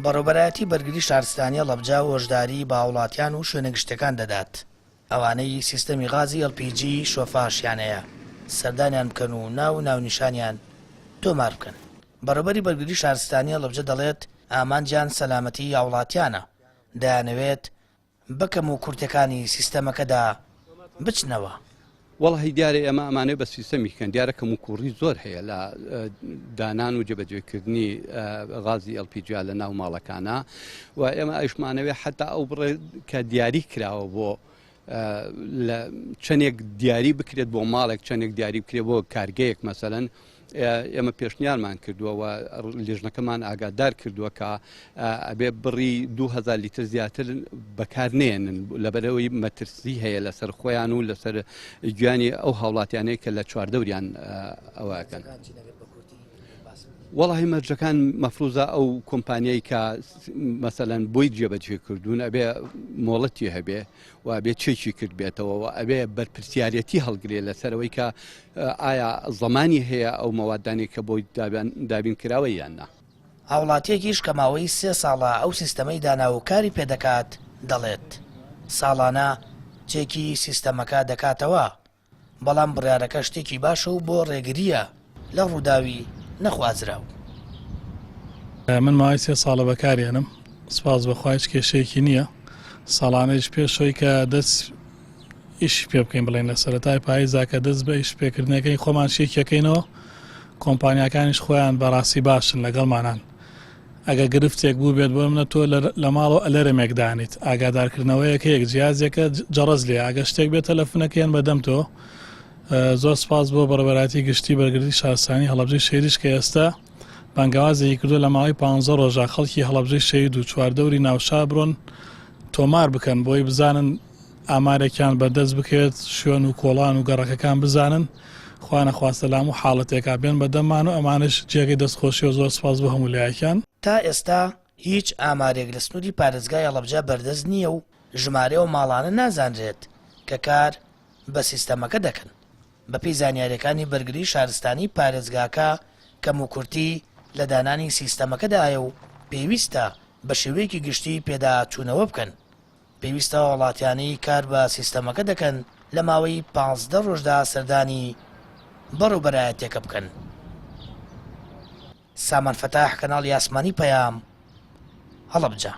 بەڕێوبەرایەتی بەرگری شارستانی هەڵەبجە هۆشداری بە هاوڵاتیان و شوێنە گشتیەکان دەدات، ئەوانەی سیستەمی غازی LPG شۆفاشیان هەیە سەردانیان بکەن و ناو و ناونیشانیان تۆمار بکەن. بەڕێوبەری بەرگری شارستانی هەڵەبجە دەڵێت، ئامانجیان سەلامەتی هاوڵاتیانە، دەیانەوێت بە کەموکورتیەکانی سیستەمەکەدا بچنەوە. وەڵاهی دیارە ئێمە ئەمانەوێ بە سیستەمی کەن دیارە کەموکوڕی زۆر هەیە لە دانان و جێبەجێکردنی غازی LPG لە ناو ماڵەکانە و ئێمە ئەیشمانەوێ حتا ئەو بڕێ کە دیاری کراوە بۆ لە چەندێک دیاری بکرێت بۆ ماڵێک چەندێک دیاری بکرێت بۆ کارگەیەک مەسەلەن ئێمە پێشنیارمان کردووە و لیژنەکەمان ئاگادار کردووە کە ئەبێ بڕی 2000 لیتر زیاتر بەکار نێنن لەبەرەوەی مەترسی هەیە لەسەر خۆیان و لەسەر گیانی ئەو هاوڵاتیانەی کە لە چواردەوریان ئەوەکەن. وەڵی مەرجەکان مەفروزە ئەو کۆمپانیای کە مەسەلەن بۆی جێبەجێ کردوون ئەبێ مۆڵەتی هەبێ و ئەبێ چێکی کردبێتەوە و ئەبێ بەرپرسیارەتی هەڵگرێ لەسەرەوەی کە ئایا زەمانی هەیە ئەو مەوادانەی کە بۆی دابین کراوە یان نا. هاوڵاتییەکیش کە ماوەی سێ ساڵە ئەو سیستەمەی داناوە و کاری پێدەکات دەڵێت، ساڵانە چێکی سیستەمەکە دەکاتەوە، بەڵام بڕیارەکە شتێکی باشە و بۆ ڕێگرییە لە ڕووداوی نەخوازراو. من ماوەی سێ ساڵە بەکارێنم سوپاس بەخوا هیچ کێشەیەکی نییە ساڵانەیش پێش ئەوەی کە دەست ئیشی پێ بکەین بڵێن لە سەرەتای پاییزا کە دەست بە ئیش پێکردنەکەی خۆمان شێکیەکەینەوە کۆمپانیاکانیش خۆیان بەڕاستی باشن لەگەڵمانان ئەگەر گرفتێک بووبێت بۆ منە تۆ لە ماڵەوە ئەلەرمێک دانیت ئاگادارکردنەوەیەک هەیە جیازێکە جەڕەز لێ ئەگەر شتێک بێت تەلەفونەکەیان بەدەم تۆ زۆر سپاس بۆ بەڕێوەبەرایەتی گشتی بەرگری شارستانی هەڵەبجەی شەهیدیش کە ئێستا بانگەوازێکی کردووە لە ماوەی پانزە ڕۆژا خەڵکی هەڵەبجەی شەهید و چواردەوری ناوشار بڕۆن تۆمار بکەن بۆی بزانن ئامارێکیان بەردەست بکەوێت شوێن و کۆڵان و گەڕەکەکان بزانن خوا نەخواستە لە هەموو حاڵەتێکا بێن بەدەممان و ئەمانەش جێگەی دەستخۆشیە و زۆر سوپاس بۆ هەموو لایەکیان. تا ئێستا هیچ ئامارێک لە سنووری پارێزگای هەڵەبجە بەردەست نییە و ژمارەی ئەو ماڵانە نازانرێت کە کار بە سیستەمەکە دەکەن. بەپێی زانیارییەکانی بەرگری شارستانی پارێزگاکە کەموکورتی لە دانانی سیستەمەکەدایە و پێویستە بە شێوەیەکی گشتی پێداچوونەوە بکەن. پێویستە هاوڵاتیانی کار بە سیستەمەکە دەکەن لە ماوەی 15 ڕۆژدا سەردانی بەڕێوبەرایەتیەکە بکەن. سامان فەتاح، کەناڵی ئاسمانی پەیام، هەڵەبجە.